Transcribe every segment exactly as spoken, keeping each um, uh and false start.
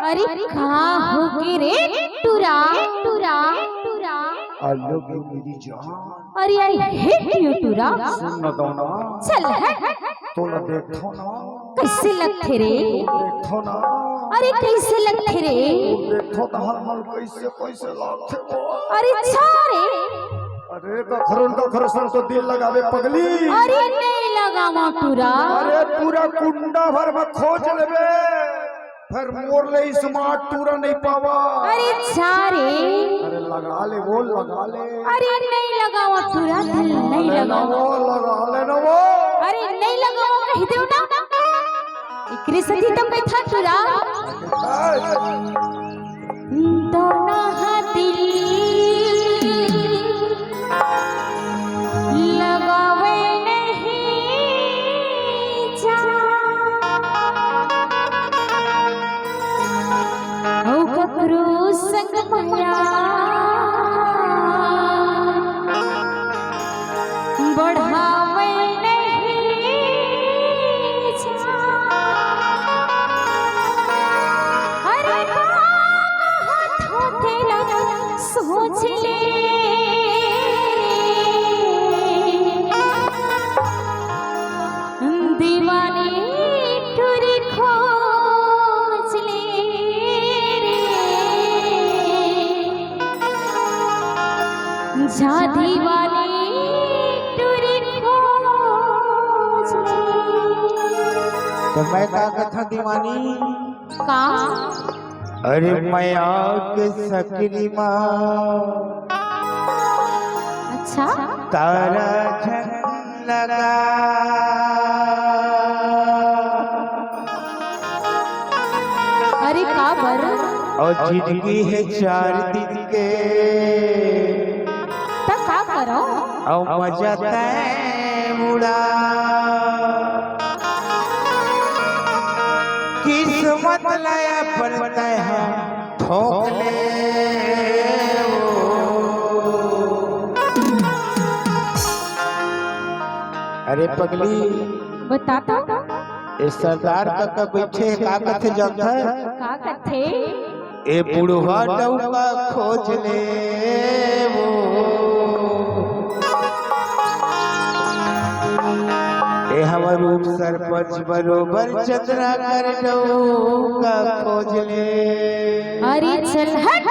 अरे का होगे रे टुरा, टुरा, टुरा। अल्लो गे मेरी जान। अरे, I hate you टुरा। सुन न दौना। चल हट। तोला देखथों ना। कइसे लगथे रे? देखथों ना। अरे कइसे लगथे रे? देखथों त हर मन कइसे कइसे लागथे वो। अरे छा रे। अरे कखरो न कखरो संग तो दिल लगावे पगली। अरे नइ लगावंव टुरा। अरे पूरा कुंडा भर म खोज लेबे, फेर मोर ले smart टुरा नइ पावा। अरे छा रे। अरे लगा ले वो, लगा ले। अरे नइ लगावंव टुरा, दिल नइ लगावंव। वो लगा ले ना वो। अरे नइ लगावंव कहि देव ना। एकरे सेती तो कहिथंव टुरा। दौना हा दिल लगावे नहीं जा, ओ ककरो संग मया बढ़ावे नहीं जा। अरे का कहत हो तेला सोच ले, दीवानी टुरी खोज ले रे, जा दीवानी टुरी खोज ले। त मैं का कथंव दीवानी? का? अरे मया के सकरी मा अच्छा। तारा झन लगा। अरे का बर? अउ जिंदगी हे चार दिन के। त का करंव? अउ मजा तैं उड़ा। किस्मत ला अपन तैं हा ठोक ले ओ। अरे पगली। बता तो। ए सरदार कका बइठे हे, का कथे जानथस? का कथे? ए बुढ़वा डउका खोज ले ओ। ए हमर उप सरपंच बरोबर चंद्रा कर डउका खोज ले। अरे चल हट।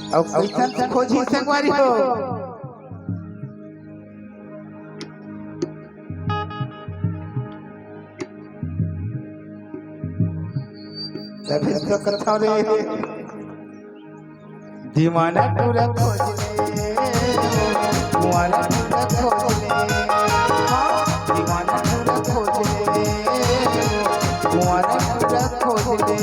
अउ कइसन खोजही संगवारी हो। तभी तो कथा रे। दीवाना टूरा खोज ले, कुंवारा टूरा खोज ले, हाँ, दीवाना टूरा खोज ले, कुंवारा टूरा खोज ले।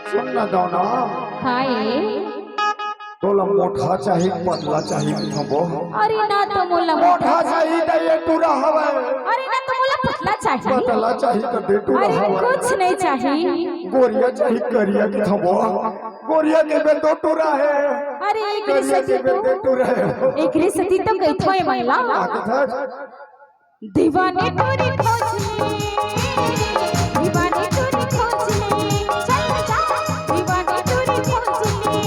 सुन ना दौना। हाँ ए। तोला मोटहा चाही, पतला चाही, कथों बो। अरे ना तो मोला मोटहा चाही त ए टूरा हवय। अरे ना तो मोला पतला चाही। पतला चाही त दे टूरा हवय। अरे कुछ नहीं चाही। गोरिया चाही, करिया, कथों बो। गोरिया के बे दो टूरा हे। अरे एक करिया के बे दो टूरा हे। एक रिश्ते तो कथों ए मन ला। दीवानी टूरी खोज ले, दीवानी टूरी खोज ले, चल जा, दीवानी टूरी खोज ले,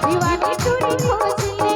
दीवानी टूरी खोज ले।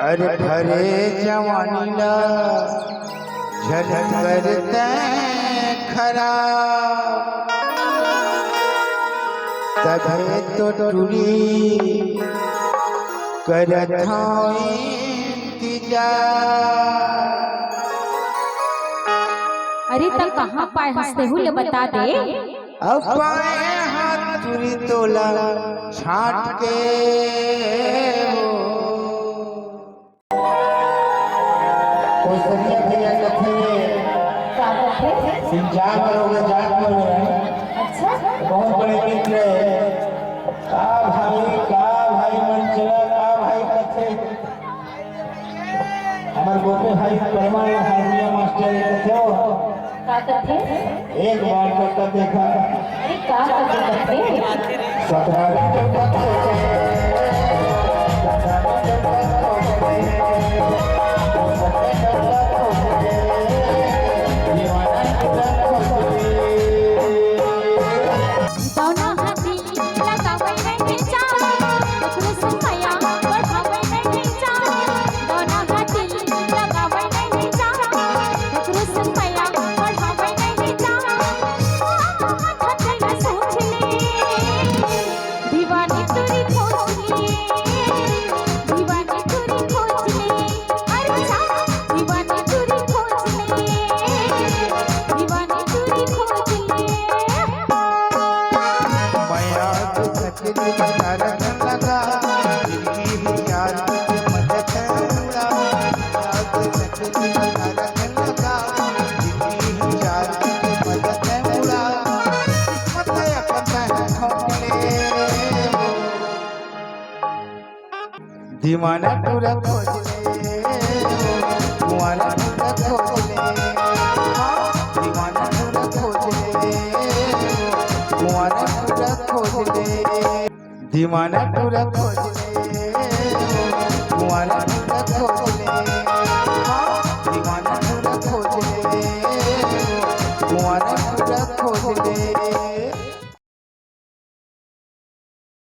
अरे भरे जवानी ला झलक करते खराब, तभे तो टूरी करत हौं इंतजार। अरे त कहाँ पाए हस तेहू ले बता दे। अब पाए हाथ टूरी तोला छाट के हो। कोसरिया भैया कथे का कथे? सिंचार बर होगे, जात बर होगे। अच्छा। बहुत बड़े मित्र हे। का भाई, का भाई मन चला, का भाई कथे? हमर गोपी भाई परमानंद हारमोनियम मास्टर हे कथे हो। का कथे? एक बार तो कर देखा। अरे का कथे कथे? सतरा दीवानी टूरी खोज ले, दीवानी टूरी खोज ले, अरे जा, दीवानी टूरी खोज ले, दीवानी टूरी खोज ले। मया तो सच में तारक लगा, दिल की ही यार के मदद उड़ा। मया तो सच में तारक लगा, दिल की ही यार के मदद उड़ा। किस्मत अपन ठोक ले। दीवाना टूरा खोज ले, कुंवारा टूरा खोज ले, हाँ, दीवाना टूरा खोज ले, कुंवारा टूरा खोज ले, दीवाना टूरा खोज